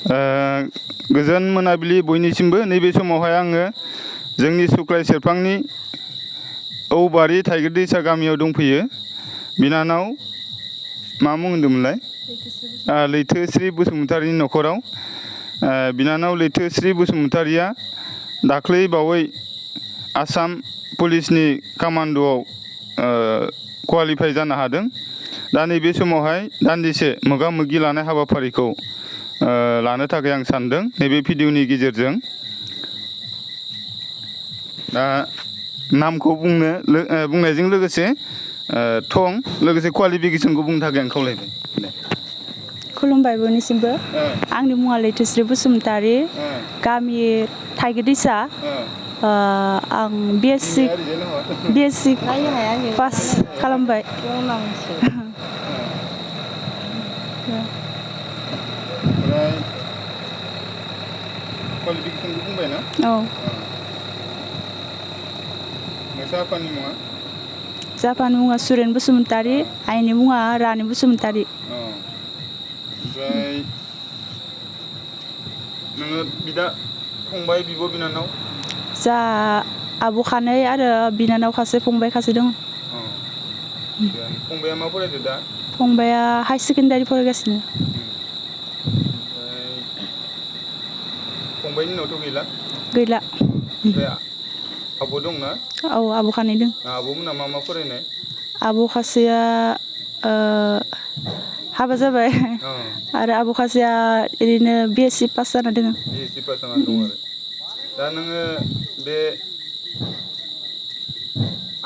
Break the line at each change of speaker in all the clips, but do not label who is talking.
गोजोन मोनाबिलि बयनिसिमबो नैबे समावहाय आङो जोंनि सुक्लाय सेरफांनि औबारि थाइगिर दैसा गामियाव दंफैयो। बिनानाव मा मुं होनदोंमोनलाय? लैथोस्रि बसुमतारिनि न'खराव। बिनानाव लैथोस्रि बसुमतारिया दाख्लै बावै आसाम पुलिसनि कामान्ड'आव क्वालिफाइ जानो हादों। दा नैबे समावहाय दान्दिसे मोगा मोगि लानाय हाबाफारिखौ लानो थाखाय आं सानदों नैबे भिडिअनि गेजेरजों। दा नामखौ बुंनायजों लोगोसे थं लोगोसे क्वालिफिकेसनखौ बुंनो थाखाय आं खावलायबाय।
खुलुमबाय बयनिसिमबो। आंनि मुङा लैथोस्रि बसुमतारि, गामि थाइगिर दैसा। आं BSc पास खालामबाय।
ओमफ्राय क्वालिफिकेसनखौ बुंबाय ना?
औ।
नोंसा आफानि मुङा?
जोंहा आफानि मुङा सुरेन बसुमतारि, आइनि मुङा रानि बसुमतारि।
ओमफ्राय नोङो बिदा फंबाय बिब' बिनानाव?
जा आब' खानै आरो बिनानाव खासे फंबाय खासे दं।
फंबाया मा फरायदो दा?
फंबाया हायार सेकेन्डारि फरायगासिनो।
ओमफ्राय फंबायनि उनावथ' गैला?
गैला।
ओमफ्राय आब' दंना?
औ, आब' खानै दं।
आब'मोनहा मा फरायनाय?
आब' खासेया हाबा जाबाय आरो आब' खासेया ओरैनो BSc पास जाना दङ।
BSc पास जाना दं आरो। दा नोङो बे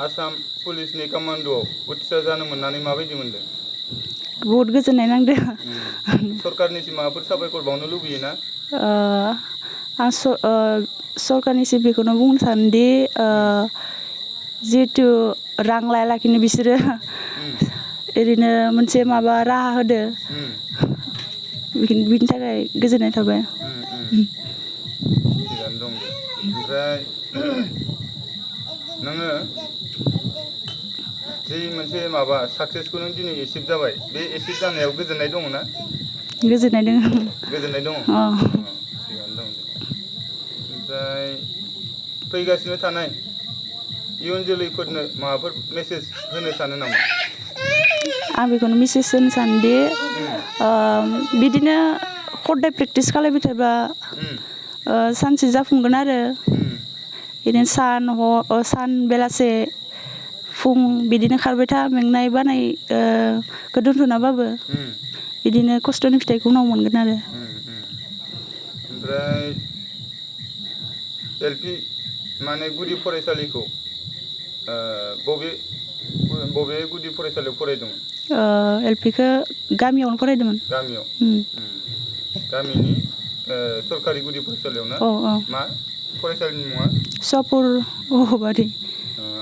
आसाम पुलिसनि कामान्ड'आव उथ्रिसार जानो मोननानै माबायदि मोनदों?
बहुद गोजोननाय नांदों।
सरकारनिसिम माबाफोर साबायखर बावनो लुबैयो ना?
आं सरकारनिसिम बेखौनो बुंनो सानोदि जिहेथु रां लायालाखैनो बिसोरो ओरैनो मोनसे माबा राहा होदो। बिनि थाखाय गोजोननाय थाबाय।
थिगानो दं दे। ओमफ्राय नोङो जि मोनसे माबा साक्सेसखौ नों दिनै एचिभ जाबाय, बे एचिभ जानायाव गोजोननाय दङ ना?
गोजोननाय दङ।
गोजोननाय दङ? थिगानो दं दे। ओमफ्राय फैगासिनो थानाय इयुन जोलैफोरनो माबाफोर मेसेज होनो सानो नामा?
आं बेखौनो मेसेज होनो सानोदि बिदिनो हदाय प्रेक्टिस खालामबाय थाबा सानसे जाफुंगोन आरो। बिदिनो सान बेलासे फुं बिदिनो खारबाय था, मेंनाय बानायखौ दोनथ'नाबाबो बिदिनो खस्थ'नि फिथाइखौ उनाव मोनगोन आरो।
ओमफ्राय LP माने गुदि फरायसालिखौ बबे गुदि फरायसालियाव फरायदोंमोन?
LPखौ गामियावनो फरायदोंमोन।
गामियाव? गामिनि सरकारि गुदि फरायसालियाव ना? मा फरायसालिनि मुङा?
सपुर औबारि।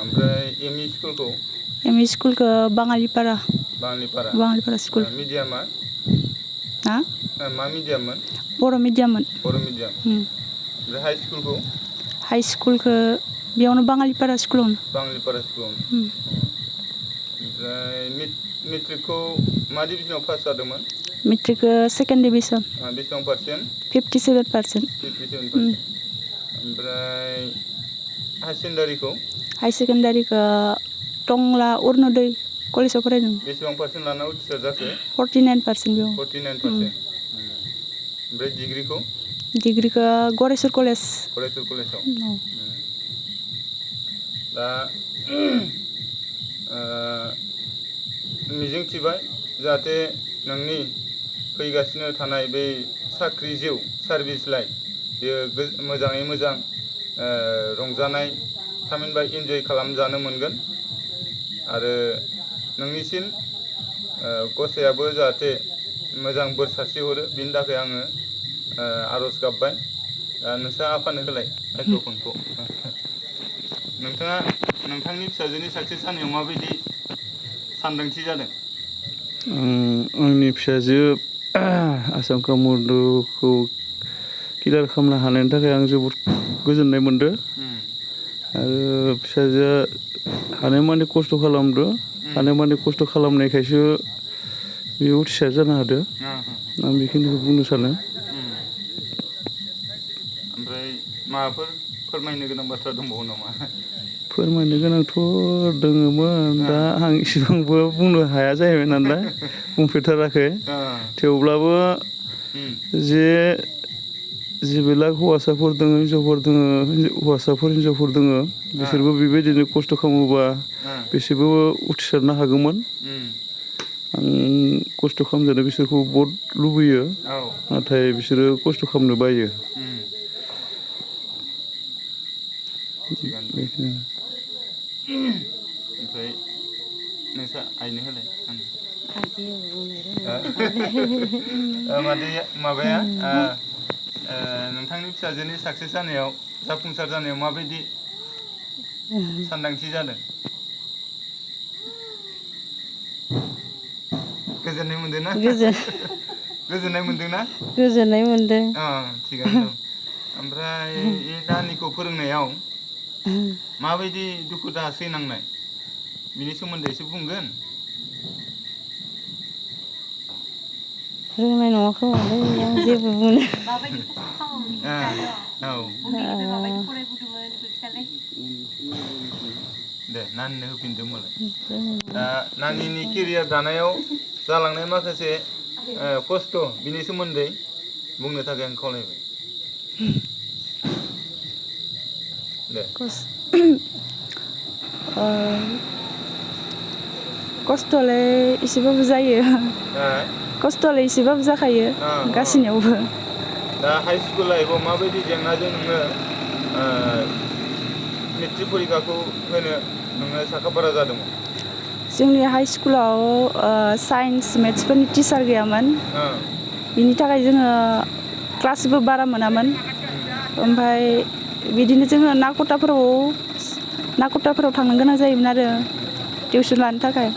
ओमफ्राय ME स्कुलखौ?
ME स्कुलखौ बाङालिपारा स्कुल।
मिडियामा? मा मिडियाममोन?
बर' मिडियाममोन।
बर' मिडियाम। ओमफ्राय हाइ स्कुलखौ?
हाइ स्कुलखौ बेयावनो बाङालिपारा स्कुलावनो।
बाङालिपारा स्कुलावनो। ओमफ्राय मेट्रिकखौ मा डिभिजनाव पास जादोंमोन?
मेट्रिकखौ सेकेन्ड डिभिजन।
बेसेबां पारसेन्ट?
57%।
57%। ओमफ्राय हायार सेकेन्डारिखौ?
हायार सेकेन्डारिखौ टंला अरुनदय कलेजाव फरायदों।
बेसेबां पारसेन्ट लाना उथ्रिसार जाखो?
49% बेयाव।
49%। ओमफ्राय डिग्रिखौ?
डिग्रिखौ गरेस्वर कलेज।
गरेस्वर कलेजाव। दा मिजिंथिबाय जाहाथे नोंनि फैगासिनो थानाय बै साख्रि जिउ, सार्भिस लाइफ, बेयो मोजाङै मोजां रंजानाय थामहिनबा इन्जय खालामजानो मोनगोन। आरो नोंनिसिम गसाइयाबो जाहाथे मोजां बोर सारस्रिहरो, बिनि थाखाय आङो आर'ज गाबबाय। नोंसा आफानो होलाय माइक्र'फनखौ। नोंथाङा नोंथांनि फिसाजोनि साक्सेस जानायाव माबायदि सानदांथि जादों?
आंनि फिसाजो आसाम कामान्ड'खौ क्लियार खालामनो हानायनि थाखाय आं जोबोद गोजोननाय मोनदों। आरो फिसाजोआ हानायमानि खस्थ' खालामदो, हानायमानि खस्थ' खालामनायखायसो बेयो उथ्रिसार जानो हादों। आं बेखिनिखौ बुंनो सानो।
माबाफोर फोरमायनो गोनां बाथ्रा दंबावो नामा?
फोरमायनो गोनांथ' दोङोमोन दा आं इसिबांबो बुंनो हाया जाहैबाय नालाय बुंफेरथाराखै थेवब्लाबो जे जिबिलाक हौवासाफोर दङ हिन्जावफोर दङ हौवासाफोर हिन्जावफोर दङ बिसोरबो बेबायदिनो खस्थ' खालामोबा बिसोरबो उथ्रिसारनो हागौमोन आं खस्थ' खालामजानो बिसोरखौ बहुद लुबैयो नाथाय बिसोरो खस्थ' खालामनो बायो
ओमफ्राय नोंसा आइनो होलाय माबाया नोंथांनि फिसाजोनि साक्सेस जानायाव जाफुंसार जानायाव माबायदि सानदांथि जादों गोजोननाय मोनदों ना गोजोननाय मोनदों ना
गोजोननाय मोनदों
थिगानो दं ओमफ्राय नानिखौ फोरोंनायाव माबायदि दुखु दाहा सैनांनाय बिनि सोमोन्दै एसे बुंगोन
रोंनाय नङा खोमालै आं जेबो बुंनो
दे नानिनो होफिनदो होमबालाय दा नानिनि केरियार दानायाव जालांनाय माखासे खस्थ' बिनि सोमोन्दै बुंनो थाखाय आं खावलायबाय दे
खस्थ'लाय एसेबाबो जायो खस्थ'लाय एसेबाबो जाखायो गासिनियावबो
दा हाइ स्कुल लाइफआव माबायदि जेंनाजों नोङो मेट्रिक परिखाखौ होनो नोङो साखाफारा जादोंमोन
जोंनि हाइ स्कुलाव साइन्स मेथ्सफोरनि टिचार गैयामोन बिनि थाखाय जोङो क्लासबो बारा मोनामोन ओमफ्राय बिदिनो जोङो नाख'टाफोराव थांनो गोनां जायोमोन आरो टिउसन लानो थाखाय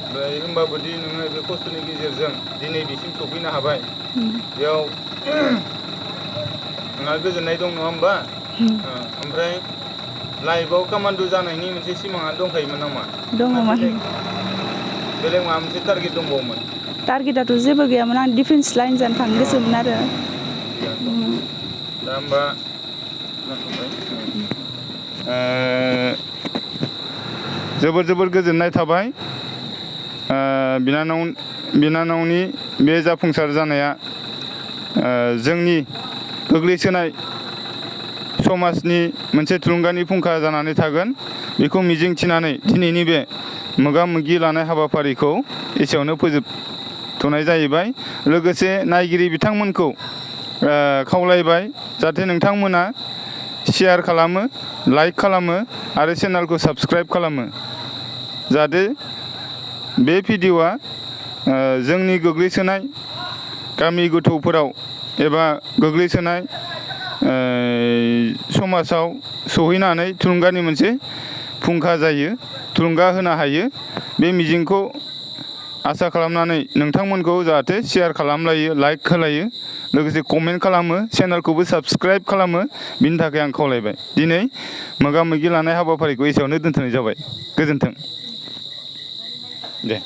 ओमफ्राय होमबाबोदि नोङो बे खस्थ'नि गेजेरजों दिनै बिसिम सफैनो हाबाय बेयाव नोंहा गोजोननाय दं नङा होमबा ओमफ्राय लाइफआव कामान्ड' जानायनि मोनसे सिमाङा दंखायोमोन नामा
दङमोन
बेलेग माबा मोनसे टारगेट दंबावोमोन
टारगेटआथ' जेबो गैयामोन आं डिफेन्स लाइन जानो थांनो गोसोमोन आरो
दा होमबा जोबोर गोजोननाय थाबाय बिनानावनि बे जाफुंसार जानाया जोंनि गोग्लैसोनाय समाजनि मोनसे थुलुंगानि फुंखा जानानै थागोन बेखौ मिजिंथिनानै दिनैनि बे मोगा मोगि लानाय हाबाफारिखौ एसेयावनो फोजोबथ'नाय जाहैबाय लोगोसे नायगिरि बिथांमोनखौ खावलायबाय जाहाथे नोंथांमोना शेयार खालामो लाइक खालामो आरो चेनेलखौ साबस्क्राइब खालामो जाहाथे बे भिडिअ'आ जोंनि गोग्लैसोनाय गामि गोथौफोराव एबा गोग्लैसोनाय समाजाव सहैनानै थुलुंगानि मोनसे फुंखा जायो थुलुंगा होनो हायो बे मिजिंखौ आसा खालामनानै नोंथांमोनखौ जाहाथे शेयार खालामलायो लाइक होलायो लोगोसे कमेन्ट खालामो चेनेलखौबो साबस्क्राइब खालामो बिनि थाखाय आं खावलायबाय दिनै मोगा मोगि लानाय हाबाफारिखौ एसेयावनो दोनथ'नाय जाबाय गोजोन्थों दे